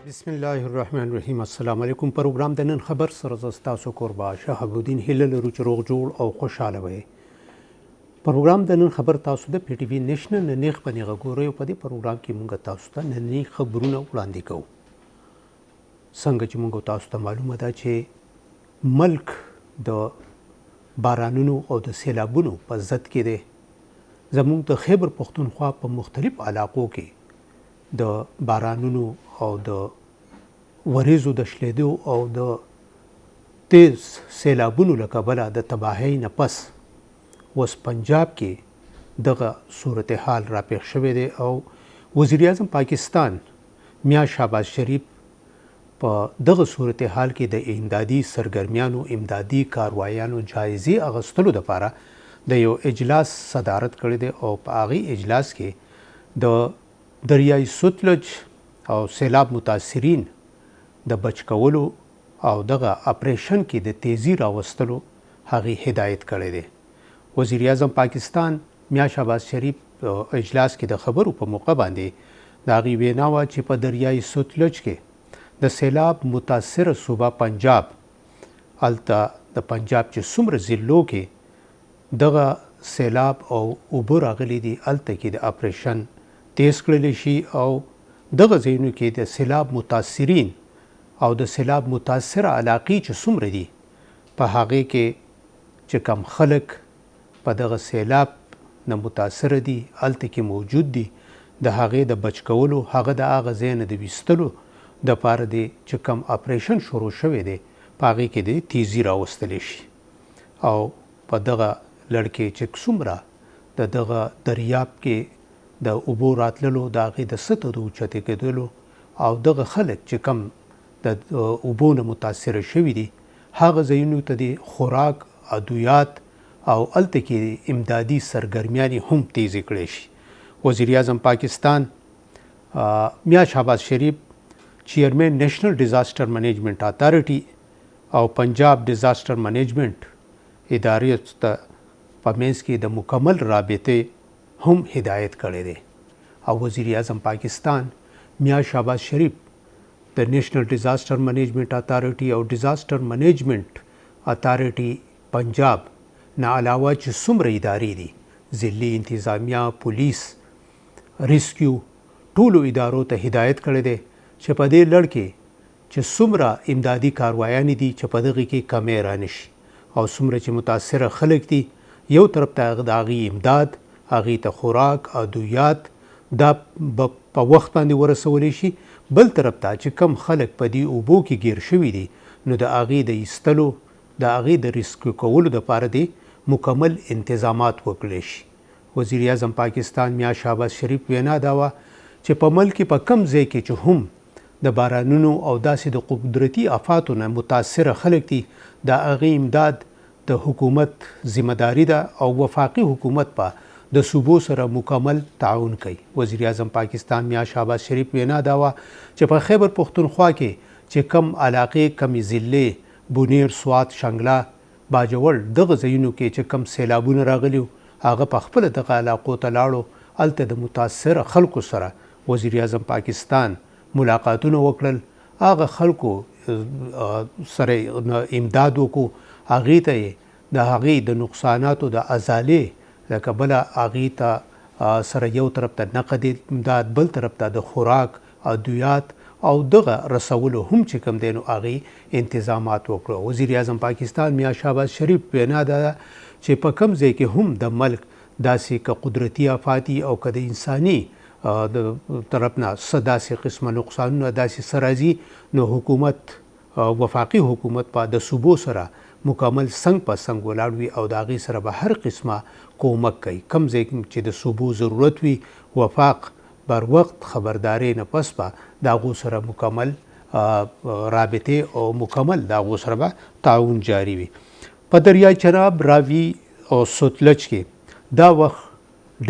بسم الله الرحمن الرحیم. السلام علیکم. پروګرام د نن خبر سره زه ستاسو کوربه شهاب الدین. هیله لرو چې روغ جوړ او خوشحاله وئ. پروګرام د نن خبر تاسو د پی ټي وي نېشنل نه نیغ په نیغه ګورئ او په دې پروګرام کې مونږ تاسو ته ننني خبرونه وړاندې کوو. څنګه چې مونږ تاسو ته معلومه ده چې ملک د بارانونو او د سیلابونو په زد کې دی. زمونږ د خیبر پښتونخوا په مختلف علاقو کې د بارانونو او د وریځو د شلیدو او د تیز سیلابونو له کبله د تباهۍ نه پس اوس پنجاب کې دغه صورتحال راپېښ شوی دی او وزیراعظم پاکستان میا شهباز شریف په دغه صورتحال کې د امدادي سرګرمیانو، امدادي کاروایانو جایزې اغستلو دپاره د یو اجلاس صدارت کړی دی او په هغې اجلاس کې د دریای ستلج او سیلاب متاثرین د بچ کولو او دغه اپریشن کې د تیزی راوستلو هغې هدایت کړی دی. وزیراعظم پاکستان میا شهباز شریف په اجلاس کې د خبرو په موقع باندې د هغې وینا وه چې په دریای ستلج کې د سیلاب متاثره صوبه پنجاب، هلته د پنجاب چې څومره ضلعو کې دغه سیلاب او اوبه راغلي دي، هلته کې د اپریشن تیز کړل شي او دغه ځایونو کې د سیلاب متاثرین او د سیلاب متاثره علاقې چې څومره دي، په هغې کې چې کم خلک په دغه سیلاب نه متاثره دي، هلته کې موجود دي، د هغې د بچ کولو، هغه د هغه ځای نه د ویستلو دپاره دې چې کوم اپریشن شروع شوی دی، په هغې کې دې تیزي راوستل شي او په دغه لړ کې چې څومره د دغه دریاب کې د اوبو راتللو، د هغې د سطح د اوچتې کېدلو او دغه خلک چې کوم د اوبو نه متاثره شوي دي، هغه ځایونو ته دې خوراک، ادویات او هلته کې امدادي سرګرمیانې هم تیزې کړی شي. وزیراعظم پاکستان میا شهباز شریف چیئرمین نېشنل ډیزاسټر منیجمنټ اتارټي او پنجاب ډیزاسټر منیجمنټ ادارې ته په منځ کې د مکمل رابطې هم هدایت کړی دی او وزیراعظم پاکستان میا شهباز شریف د نېشنل ډیزاسټر منیجمنټ اتارټي او ډیزاسټر منیجمنټ اتارټي پنجاب نه علاوه چې څومره ادارې دي، ضلعي انتظامیه، پولیس، ریسکیو، ټولو ادارو ته هدایت کړی دی چې په دې لړ کې چې څومره امدادي کاروایانې دي چې په دغې کې کمی رانشي او څومره چې متاثره خلک دي، یو طرف ته د هغوی امداد، هغوی ته خوراک، ادویات دا به په وخت باندې ورسول شي، بل طرف ته چې کوم خلک په دې اوبو کې ګیر شوي دي نو د هغوی د ایستلو، د هغوی د ریسکیو کولو دپاره دې مکمل انتظامات وکړل شي. وزیراعظم پاکستان میا شهباز شریف وینا دا وه چې په ملک کې په کوم ځای کې چې هم د بارانونو او داسې د قدرتي افاتو نه متاثره خلک دي، د هغې امداد د حکومت ذمه داري ده او وفاقي حکومت به د صوبو سره مکمل تعاون کوي. وزیراعظم پاکستان میا شهباز شریف وینا دا وه چې په خیبر پښتونخوا کې چې کوم علاقې، کومې ضلعې، بونیر، سوات، شنګله، باجوړ دغه ځایونو کې چې کوم سیلابونه راغلي وو، هغه په خپله دغه علاقو ته لاړو، هلته د متاثره خلکو سره وزیراعظم پاکستان ملاقاتونه وکړل، هغه خلکو سره امداد وکړو، هغې ته یې د هغې د نقصاناتو د ازالې له کبله هغې ته سره یو طرف ته نقد امداد، بل طرف ته د خوراک، ادویات او دغه رسولو هم چې کوم دی نو هغې انتظامات وکړو. وزیراعظم پاکستان میا شهباز شریف وینا ده چې په کوم ځای کې هم د ملک داسې که قدرتي آفات او که د انساني د طرف نه څه داسې قسمه نقصانونه داسې څه راځي، نو حکومت، وفاقي حکومت به د صوبو سره مکمل څنګ په څنګ ولاړ وي او د هغې سره به هر قسمه کومک کوي. کوم ځای چې د صوبو ضرورت وي، وفاق بر وخت خبردارې نه پس به د هغو سره مکمل رابطې او مکمل د هغو سره به تعاون جاري وي. په دریای چناب، راوي او ستلج کې دا وخت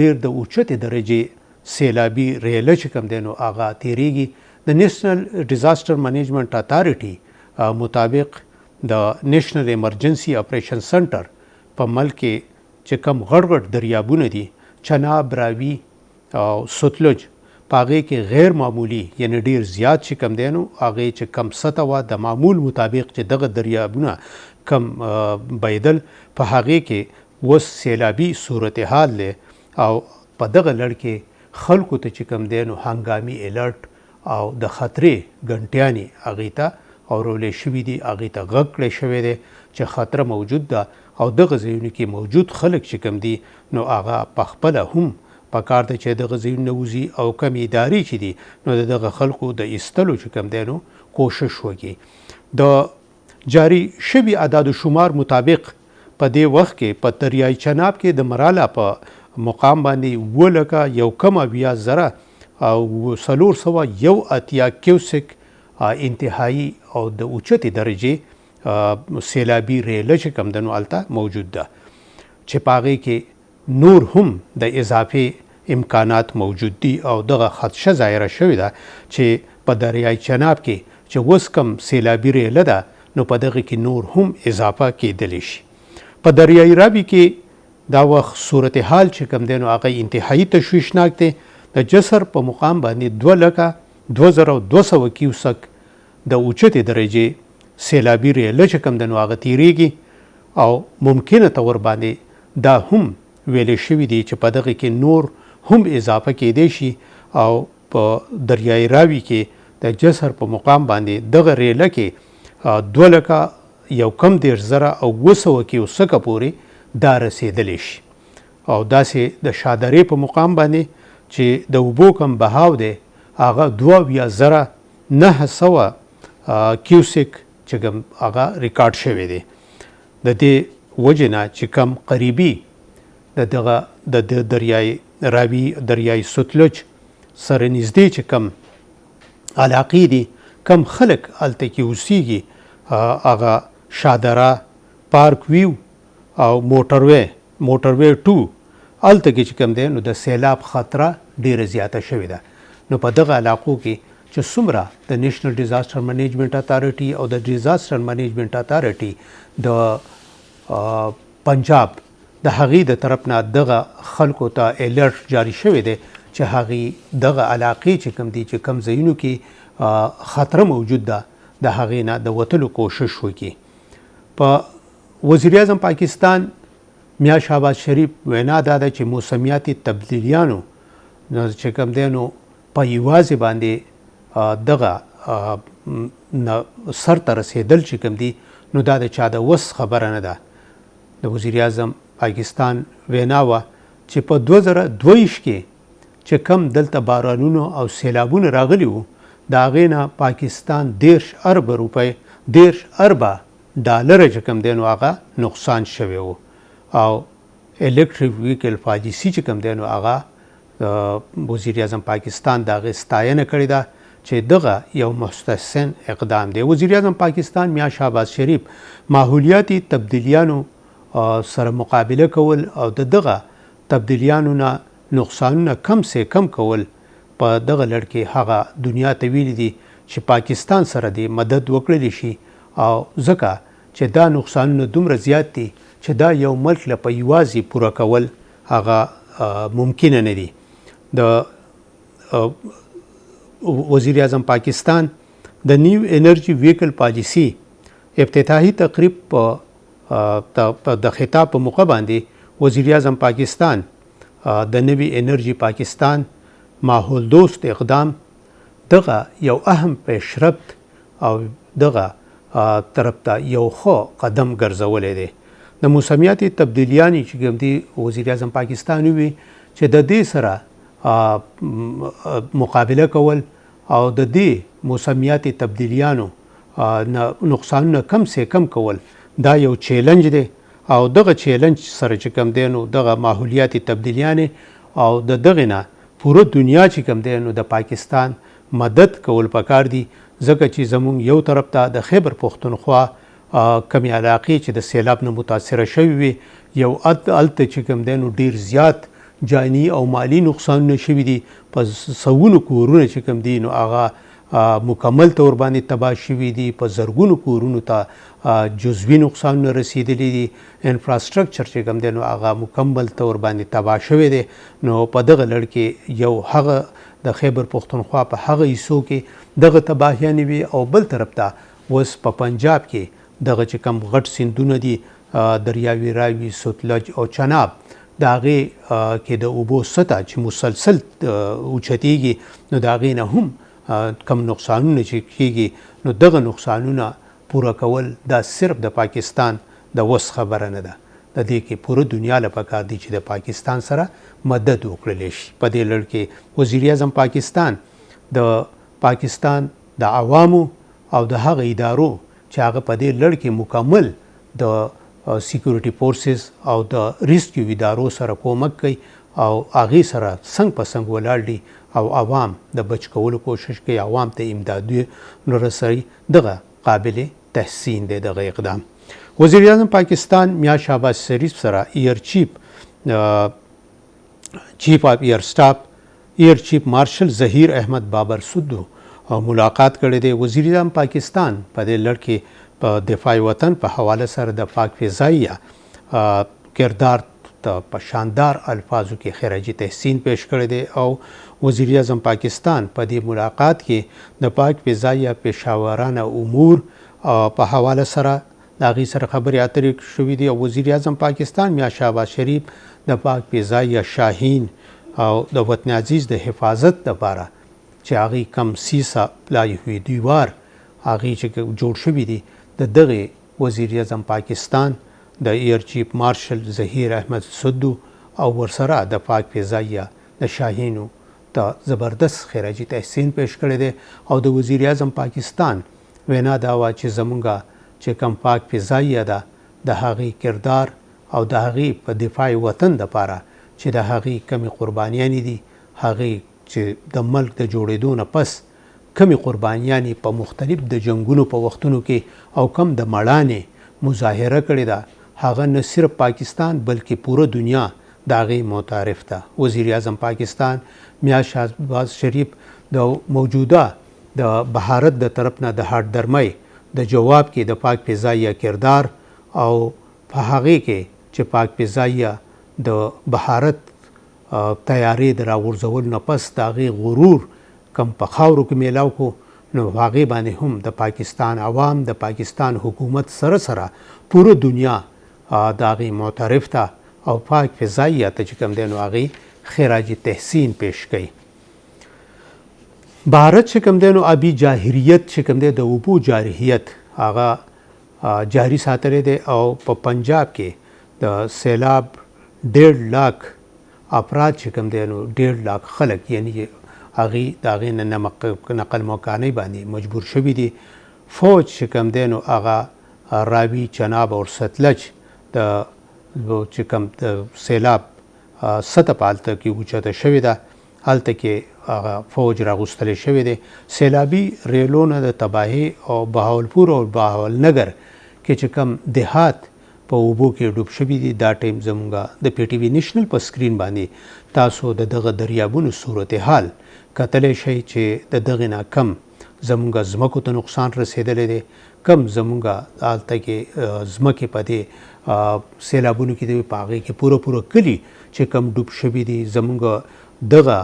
ډیر د اوچتې درجې سیلابي ریله چې کوم دی نو هغه تیریږي. د نېشنل ډیزاسټر منیجمنټ اتارټي مطابق د نېشنل ایمرجنسي اپریشن سنټر په ملک کې چې کوم غټ غټ دریابونه دي، چناب، راوي او ستلج، په هغې کې غیر معمولي یعنی ډیر زیات چې کوم دی نو هغې چې کم سطح وه د معمول مطابق چې دغه دریابونه کم بهیدل، په هغې کې اوس سیلابي صورتحال دی او په دغه لړ کې خلکو ته چې کوم دی نو هنګامي الرټ او د خطرې ګنټیانې هغې ته اورولې شوي دي، هغې ته غږ کړی شوی دی چې خطره موجود ده او دغه ځایونو کې موجود خلک چې کوم دي نو هغه په خپله هم په کار ده چې دغه ځایونو نه وځي او کومې ادارې چې دي نو د دغه خلکو د ایستلو چې کوم دی نو کوشش وکړي. د جاري شوي اعداد شمار مطابق په دې وخت کې په دریای چناب کې د مرالا په مقام باندې اووه لکه یو کم 70 زره او 481 کیوسک انتهایی او د اوچتې درجې سیلابي ریله چې کوم ده نو هلته موجود ده، چې په هغې کې نور هم د اضافې امکانات موجود دي، او دغه خدشه ظاهره شوې ده چې په دریای چناب کې چې اوس کوم سیلابي ریله ده نو په دغه کې نور هم اضافه کېدلی شي. په دریای راوي کې دا وخت صورتحال چې کوم دی نو هغه انتهایی تشویشناک دی. د جسر په مقام باندې 2,02,200 کیوسک د اوچتې درجې سیلابي ریله چې کوم دی نو هغه تیریږي، او ممکنه طور باندې دا هم ویل شوي دي چې په دغه کې نور هم اضافه کېدی شي، او په دریای راوي کې د جسر په مقام باندې دغه ریله کې 2,31,700 کیوسکه پورې دا رسېدلی شي. او داسې د شادرې په مقام باندې چې د اوبو کم بهاو دی هغه 72,900 کیوسک چې کوم هغه ریکارډ شوی دی. د دې وجې نه چې کم قریبي د دغه د دریای راوي، دریای ستلج سره نږدې چې کم علاقې دي، کم خلک هلته کې اوسیږي، هغه شادره، پارک ویو او موټروی 2، هلته کې چې کوم دی نو د سیلاب خطره ډیره زیاته شوې ده. نو په دغه علاقو کې چې څومره د نیشنل ډیزاستر منیجمنټ اتارټي او د ډیزاستر منیجمنټ اتارټي د پنجاب د هغې د طرف نه دغه خلکو ته الرټ جاری شوی دی چې هغې دغه علاقې چې کوم دي، چې کوم ځایونو کې خطر موجود ده، د هغې نه د وتلو کوشش وکړي. په وزیر اعظم پاکستان میا شهباز شریف وینا دا ده چې موسمیاتي تبدیلیانو چې کوم دی نو په یوازې باندې دغه سر ته رسېدل چې کوم دي نو دا د چا د وس خبره نه ده. د وزیر اعظم پاکستان وینا وه چې په 2022 کې چې کم دلته بارانونو او سیلابونه راغلي وو، د هغې نه پاکستان 30 اربه روپۍ، 30 اربه ډالر چې کوم دی نو هغه نقصان شوی وو. او electric vehicle policy چې کوم دی نو هغه وزیر اعظم پاکستان د هغې ستاینه کړې ده چې دغه یو مستحسن اقدام دی. وزیر اعظم پاکستان میا شهباز شریف ماحولیاتي تبدیلیانو سره مقابله کول او د دغه تبدیلیانو نه نقصانونه کم سه کم کول، په دغه لړ کې هغه دنیا ته ویلي دي چې پاکستان سره دې مدد وکړل شي، او ځکه چې دا نقصانونه دومره زیات دي چې دا یو ملک له په یوازې پوره کول هغه ممکنه نه دي. د وزیر اعظم پاکستان د new energy vehicle policy افتتاحي تقریب په د خطاب په موقع باندې وزیر اعظم پاکستان د نوي انرژي پاکستان ماحول دوست اقدام دغه یو اهم پیشرفت او دغه طرف ته یو ښه قدم ګرځولی دی. د موسمیاتي تبدیلیانې چې کوم دي، وزیر اعظم پاکستان وی چې د دې سره مقابله کول او د دې موسمیاتي تبدیلیانو نقصانونه کم سه کم کول دا یو چیلنج دی، او دغه چیلنج سره چې کوم دی نو دغه ماحولیاتي تبدیلیانې او د دغه نه پوره دنیا چې کوم دی نو د پاکستان مدد کول پکار دي، ځکه چې زمونږ یو طرف ته د خیبر پښتونخوا کمی علاقې چې د سیلاب نه متاثره شوي وي، یو هلته چې کوم دی نو ډیر زیات جاني او مالی نقصانونه شوي دي، په سوونو کورونه چې کوم دي نو هغه مکمل طور باندې تباه شوي دي، په زرګونو کورونو ته جزوي نقصانونه رسیدلي دي، انفراسټرکچر چې کوم دی نو هغه مکمل طور باندې تباه شوی دی. نو په دغه لړ کې یو هغه د خیبر پښتونخوا په هغه حصو کې دغه تباهیانې وي او بل طرف ته اوس په پنجاب کې دغه چې کوم غټ سیندونه دي، دریاوي راوي، ستلج او چناب، د هغې کې د اوبو سطح چې مسلسل اوچتیږي نو د هغې نه هم کوم نقصانونه چې کیږي نو دغه نقصانونه پوره کول دا صرف د پاکستان د وس خبره نه ده. د دې کې پوره دنیا له پکار دي چې د پاکستان سره مدد وکړل شي. په دې لړ کې وزیراعظم پاکستان د پاکستان د عوامو او د هغه ادارو چې هغه په دې لړ کې مکمل د سیکورټي فورسز او د ریسکیو ادارو سره کومک کوي او هغې سره څنګ په څنګ ولاړ دي او عوام د بچ کولو کوشش کوي، عوام ته امدادونه رسوي، دغه قابل تحسین دی دغه اقدام. وزیراعظم پاکستان میا شهباز شریف سره ایر چیف چیف آف ایر سټاف ایر چیف مارشل ظهیر احمد بابر سدو ملاقات کړی دی. وزیراعظم پاکستان په دې لړ کې په دفاع وطن په حواله سره د پاک فضائیه کردار ته په شاندار الفاظو کې خراج تحسین پیش کړی دی او وزیراعظم پاکستان په دې ملاقات کې د پاک فضائیه پیشاورانه امور په حواله سره د هغې سره خبرې اترې شوې دي. او وزیراعظم پاکستان میا شهباز شریف د پاک فضائیه شاهین او د وطن عزیز د حفاظت لپاره چې هغې کم سیسه پلای ہوئی دیوار هغې چې جوړ شوي دي، د دغې وزیراعظم پاکستان د ایر چیف مارشل ظهیر احمد سدو او ورسره د پاک فضائیه د شاهینو ته زبردست خراج تحسین پیش کړی دی. او د وزیراعظم پاکستان وینا دا وه چې زمونږ چې کوم پاک فضائیه ده د هغې کردار او د هغې په دفاع وطن دپاره چې د هغې کمې قربانیانې دي، هغې چې د ملک د جوړېدو نه پس کمې قربانیانې په مختلف د جنګونو په وختونو کې او کم د مړانې مظاهره کړې ده، هغه نه صرف پاکستان بلکې پوره دنیا د هغې معترف ده. وزیراعظم پاکستان میا شهباز شریف د موجوده د بهارت د طرف نه د هاټ درمۍ د جواب کې د پاک فضائیه کردار او په هغې کې چې پاک فضائیه د بهارت طیارې د راغورځولو نه پس د هغې غرور کوم په خاورو کې میلاو کو نو هغې باندې هم د پاکستان عوام، د پاکستان حکومت سره سره پوره دنیا د هغې معترف ده او پاک فضائیه ته چې کوم دی نو هغې خراج تحسین پیش کوي. بهارت چې کوم دی نو ابي جاهریت چې کوم دی د اوبو جارحیت هغه جاري ساتلی دی او په پنجاب کې د سیلاب 1.5 لاک افراد چې کوم دی نو 1.5 لاک خلک یعنی هغې د هغې نه نقل مکانۍ باندې مجبور شوي دي. فوج چې کوم دی نو هغه راوي، چناب او ستلج د چې کوم د سیلاب سطح په هلته کې اوچته شوې ده، هلته کې هغه فوج راغوستلی شوی دی. سیلابي ریلونه د تباهي او بهاولپور او بهاولنګر کې چې کوم دیهات په اوبو کې ډوب شوي دي، دا ټایم زمونږ د پی ټي وي نېشنل په سکرین باندې تاسو د دغه دریابونو صورتحال کتلی شئ چې د دغې نه کم زمونږ ځمکو ته نقصان رسېدلی دی، کم زمونږ هلته کې ځمکې په دې سیلابونو کې دی، په هغې کې پوره پوره کلي چې کم ډوب شوي دي. زمونږ دغه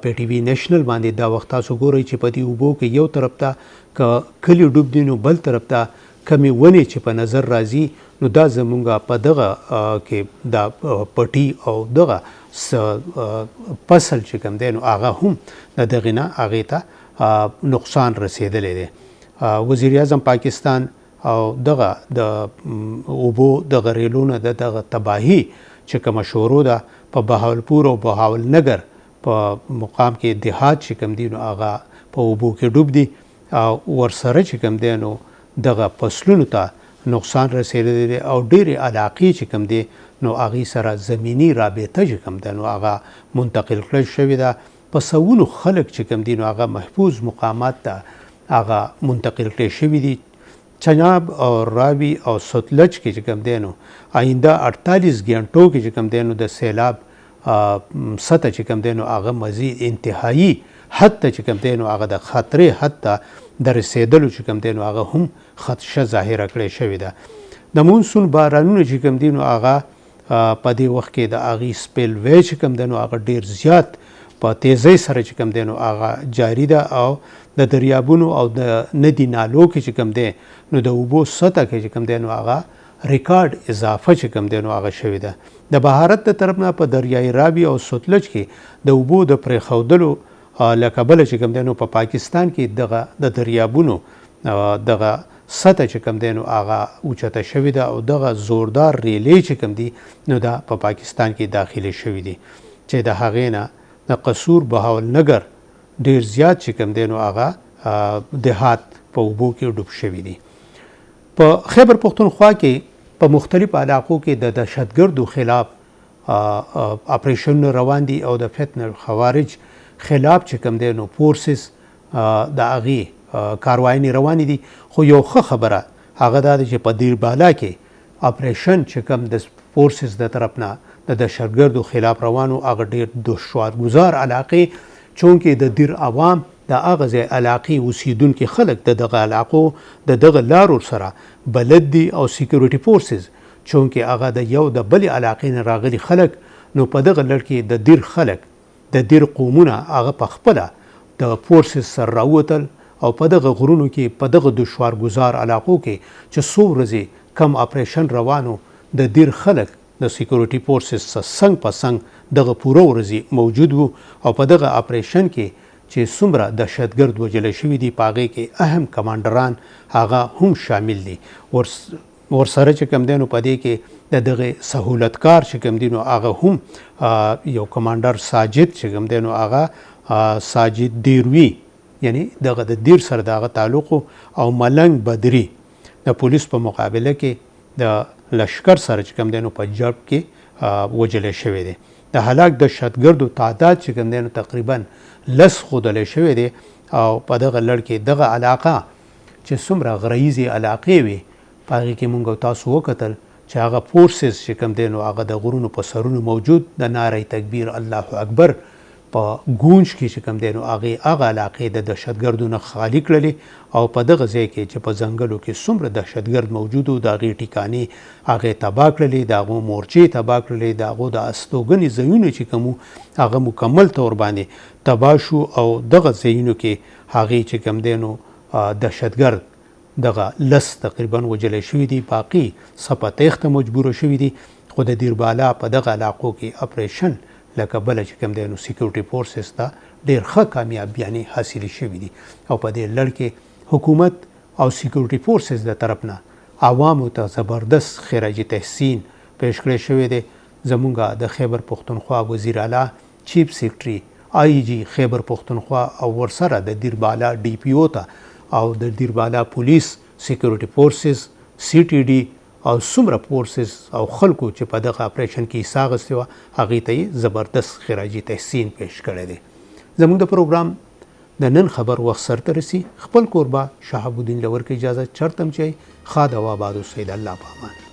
پی ټي وي نېشنل باندې دا وخت تاسو ګورئ چې په دې اوبو کې یو طرف ته که کلي ډوب دي نو بل طرف ته کمې ونې چې په نظر راځي نو دا زمونږ په دغه کې دا پټي او دغه فصل چې کوم دی نو هغه هم د دغې نه هغې ته نقصان رسېدلی دی. وزیراعظم پاکستان او دغه د اوبو دغه ریلونه د دغه تباهي چې کومه شروع ده په بهاولپور او بهاولنګر په مقام کې دیهات چې کوم دي نو هغه په اوبو کې ډوب دي او ورسره چې کوم دی نو دغه فصلونو ته نقصان رسېدلی دی او ډېرې علاقې چې کوم دی نو هغې سره زمیني رابطه چې کوم ده نو هغه منتقل کړل شوې ده. په سوونو خلک چې کوم دي نو هغه محفوظ مقامات ته هغه منتقل کړی شوي دي. چناب او راوي او ستلج کې چې کوم دی نو آینده 48 ګنټو کې چې کوم دی نو د سیلاب سطح چې کوم دی نو هغه مزید انتهایی حد ته چې کوم دی نو هغه د خطرې حد ته د رسېدلو چې کوم دی نو هغه هم خدشه ظاهره کړې شوې ده. د مونسون بارانونه چې کوم دي نو هغه په دې وخت کې د هغې سپیل وی چې کوم دی نو هغه ډیر زیات په تیزۍ سره چې کوم دی نو هغه جاری ده او د دریابونو او د ندی نالو کې چې کوم دی نو د اوبو سطح کې چې کوم دی نو هغه ریکارډ اضافه چې کوم دی نو هغه شوې ده. د بهارت د طرف نه په دریای راوي او ستلج کې د اوبو د پرېښودلو له کبله چې کوم دی نو په پاکستان کې دغه د دریابونو دغه سطح چې کوم دی نو هغه اوچته شوې ده او دغه زوردار ریلې چې کوم دي نو دا په پاکستان کې داخلې شوې دي چې د هغې نه د قصور بهاولنګر ډیر زیات چې کوم دی نو هغه دهات په اوبو کې ډوب شوي دي. په خیبر پښتونخوا کې په مختلفو علاقو کې د دهشتګردو خلاف اپریشنونه روان دي او د فتنه الخوارج خلاف چې کوم دی نو فورسز د هغې کارواینې روانې دي. خو یو ښه خبره هغه دا ده چې په دیر بالا کې اپریشن چې کوم د فورسز د طرف نه د دهشتګردو خلاف روان وو هغه ډیر دشوارګزار علاقې، چونکه د دیر عوام د هغه ځای علاقې اوسیدونکي خلک د دغه علاقو د دغه لارو سره بلد دي او سیکیورټي فورسز چونکه هغه د یو د بلې علاقې نه راغلي خلک نو په دغه لړ کې د دیر خلک د دیر قومونه هغه په خپله د فورسز سره راووتل او په دغه غرونو کې په دغه دشوار ګزار علاقو کې چې څو ورځې کوم اپریشن روان و د دیر خلک د سیکورټي فورسز سره څنګ په څنګ دغه پوره ورځې موجود وو او په دغه اپریشن کې چې څومره دهشتګرد وژل شوي دي په هغې کې اهم کمانډران هغه هم شامل دي. ورسره چې کوم دی نو په دې کې د دغه سهولتکار چې کوم دی نو هغه هم یو کمانډر ساجد چې کوم دی نو هغه ساجد دیروي، یعنی دغه د دیر سره د هغه تعلق او ملنګ بدري د پولیس په مقابله کې د لشکر سره چې کوم دی نو په جرب کې وژل شوی دی. د هلاک دهشتګردو تعداد چې کوم دی نو تقریبا 10 ښودل شوی دی او په دغه لړ کې دغه علاقه چې څومره غره ییزې علاقې وې په هغې کې مونږ او تاسو وکتل چې هغه فورسز چې کوم دی نو هغه د غرونو په سرونو موجود د نعره تکبیر الله اکبر په ګونج کې چې کوم دی نو هغې هغه علاقې د دهشتګردو نه خالي کړلې او په دغه ځای کې چې په ځنګلو کې څومره دهشتګرد موجود وو د هغې ټیکانې هغې تباه کړلې، د هغو مورچې تباه کړلې، د هغو د استوګنې ځایونه چې کوم وو هغه مکمل طور باندې تباه شو او دغه ځایونو کې هغې چې کوم دی نو دهشتګرد دغه 10 تقریبا وژل شوي دي، باقي څه په تېښته مجبور شوي دي. خو د دیر بالا په دغه علاقو کې اپریشن له کبله چې کوم دی نو سیکورټي فورسز ته ډېر ښه کامیابیانې حاصلې شوي دي او په دې لړ کې حکومت او سیکورټي فورسز د طرف نه عوامو ته زبردست خراج تحسین پیش کړی شوی دی. زمونږ د خیبر پښتونخوا وزیر اعلی، چیف سیکرټري، آئی جي خیبر پښتونخوا او ورسره د دیر بالا ډي پي او ته او د دیر بالا پولیس، سیکورټي فورسز، سي ټي ډي او څومره فورسز او خلکو چې په دغه اپریشن کې حصه اخیستې وه هغې ته یې زبردست خراج تحسین پیش کړی دی. زموږ د پروګرام د نن خبر وخت سرته رسي. خپل کوربه شهاب الدین له ورکړئ اجازه. چرته هم چې ښاد او آباد اوسئ. د الله په امان.